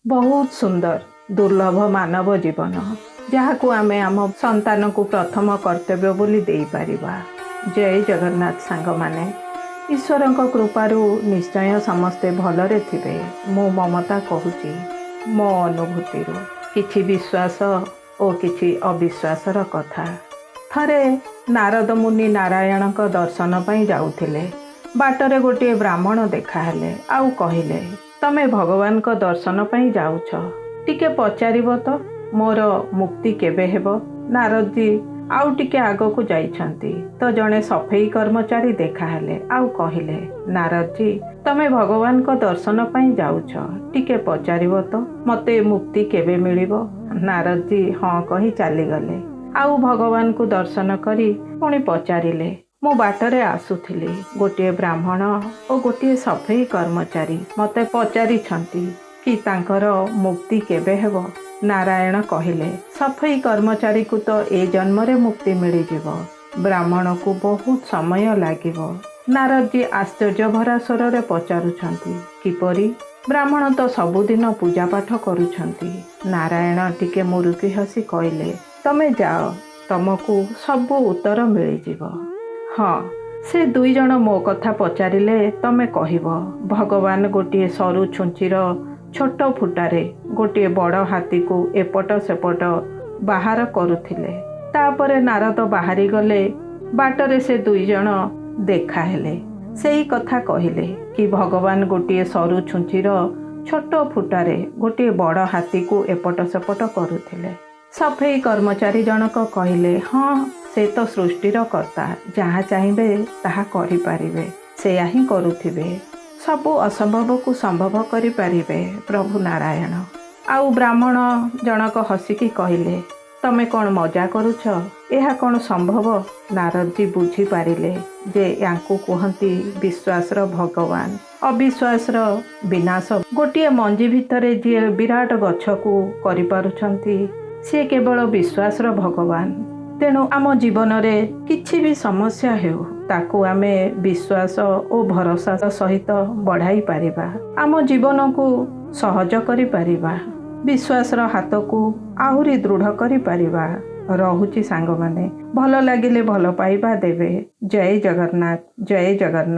ବହୁତ ସୁନ୍ଦର ଦୁର୍ଲଭ ମାନବ ଜୀବନ, ଯାହାକୁ ଆମେ ଆମ ସନ୍ତାନକୁ ପ୍ରଥମ କର୍ତ୍ତବ୍ୟ ବୋଲି ଦେଇପାରିବା। ଜୟ ଜଗନ୍ନାଥ ସାଙ୍ଗମାନେ। ଈଶ୍ୱରଙ୍କ କୃପାରୁ ନିଶ୍ଚୟ ସମସ୍ତେ ଭଲରେ ଥିବେ। ମୁଁ ମମତା କହୁଛି ମୋ ଅନୁଭୂତିରୁ କିଛି ବିଶ୍ୱାସ ଓ କିଛି ଅବିଶ୍ୱାସର କଥା। ଥରେ ନାରଦ ମୁନି ନାରାୟଣଙ୍କ ଦର୍ଶନ ପାଇଁ ଯାଉଥିଲେ। ବାଟରେ ଗୋଟିଏ ବ୍ରାହ୍ମଣ ଦେଖାହେଲେ ଆଉ କହିଲେ, "ତମେ ଭଗବାନଙ୍କ ଦର୍ଶନ ପାଇଁ ଯାଉଛ, ଟିକେ ପଚାରିବ ତ ମୋର ମୁକ୍ତି କେବେ ହେବ?" ନାରଦଜୀ ଆଉ ଟିକେ ଆଗକୁ ଯାଇଛନ୍ତି ତ ଜଣେ ସଫେଇ କର୍ମଚାରୀ ଦେଖାହେଲେ ଆଉ କହିଲେ, "ନାରଦଜୀ, ତମେ ଭଗବାନଙ୍କ ଦର୍ଶନ ପାଇଁ ଯାଉଛ, ଟିକେ ପଚାରିବ ତ ମୋତେ ମୁକ୍ତି କେବେ ମିଳିବ?" ନାରଦଜୀ ହଁ କହି ଚାଲିଗଲେ ଆଉ ଭଗବାନଙ୍କୁ ଦର୍ଶନ କରି ପୁଣି ପଚାରିଲେ, "ମୁଁ ବାଟରେ ଆସୁଥିଲି, ଗୋଟିଏ ବ୍ରାହ୍ମଣ ଓ ଗୋଟିଏ ସଫେଇ କର୍ମଚାରୀ ମୋତେ ପଚାରିଛନ୍ତି କି ତାଙ୍କର ମୁକ୍ତି କେବେ ହେବ।" ନାରାୟଣ କହିଲେ, "ସଫେଇ କର୍ମଚାରୀକୁ ତ ଏ ଜନ୍ମରେ ମୁକ୍ତି ମିଳିଯିବ, ବ୍ରାହ୍ମଣକୁ ବହୁତ ସମୟ ଲାଗିବ।" ନାରଦଜୀ ଆଶ୍ଚର୍ଯ୍ୟ ଭରା ସ୍ୱରରେ ପଚାରୁଛନ୍ତି, "କିପରି? ବ୍ରାହ୍ମଣ ତ ସବୁଦିନ ପୂଜା ପାଠ କରୁଛନ୍ତି।" ନାରାୟଣ ଟିକେ ମୁରୁକି ହସି କହିଲେ, "ତମେ ଯାଅ, ତମକୁ ସବୁ ଉତ୍ତର ମିଳିଯିବ। ହଁ, ସେ ଦୁଇ ଜଣ ମୋ କଥା ପଚାରିଲେ ତମେ କହିବ, ଭଗବାନ ଗୋଟିଏ ସରୁ ଛୁଞ୍ଚିର ଛୋଟ ଫୁଟାରେ ଗୋଟିଏ ବଡ଼ ହାତୀକୁ ଏପଟ ସେପଟ ବାହାର କରୁଥିଲେ।" ତାପରେ ନାରଦ ବାହାରିଗଲେ। ବାଟରେ ସେ ଦୁଇ ଜଣ ଦେଖାହେଲେ, ସେଇ କଥା କହିଲେ କି ଭଗବାନ ଗୋଟିଏ ସରୁ ଛୁଞ୍ଚିର ଛୋଟ ଫୁଟାରେ ଗୋଟିଏ ବଡ଼ ହାତୀକୁ ଏପଟ ସେପଟ କରୁଥିଲେ। ସଫେଇ କର୍ମଚାରୀ ଜଣକ କହିଲେ, "ହଁ, ସେ ତ ସୃଷ୍ଟିର କର୍ତ୍ତା, ଯାହା ଚାହିଁବେ ତାହା କରିପାରିବେ, ସେୟା ହିଁ କରୁଥିବେ। ସବୁ ଅସମ୍ଭବକୁ ସମ୍ଭବ କରିପାରିବେ ପ୍ରଭୁ ନାରାୟଣ।" ଆଉ ବ୍ରାହ୍ମଣ ଜଣକ ହସିକି କହିଲେ, "ତମେ କ'ଣ ମଜା କରୁଛ? ଏହା କ'ଣ ସମ୍ଭବ?" ନାରଦଜୀ ବୁଝିପାରିଲେ ଯେ ୟାଙ୍କୁ କୁହନ୍ତି ବିଶ୍ୱାସର ଭଗବାନ, ଅବିଶ୍ୱାସର ବିନାଶ। ଗୋଟିଏ ମଞ୍ଜି ଭିତରେ ଯିଏ ବିରାଟ ଗଛକୁ କରିପାରୁଛନ୍ତି, ସିଏ କେବଳ ବିଶ୍ୱାସର ଭଗବାନ। ତେଣୁ ଆମ ଜୀବନରେ କିଛି ବି ସମସ୍ୟା ହେଉ, ତାକୁ ଆମେ ବିଶ୍ୱାସ ଓ ଭରସା ସହିତ ବଢ଼ାଇ ପାରିବା, ଆମ ଜୀବନକୁ ସହଜ କରିପାରିବା, ବିଶ୍ୱାସର ହାତକୁ ଆହୁରି ଦୃଢ଼ କରିପାରିବା। ରହୁଛି ସାଙ୍ଗମାନେ। ଭଲ ଲାଗିଲେ ଭଲ ପାଇବା ଦେବେ। ଜୟ ଜଗନ୍ନାଥ, ଜୟ ଜଗନ୍ନାଥ।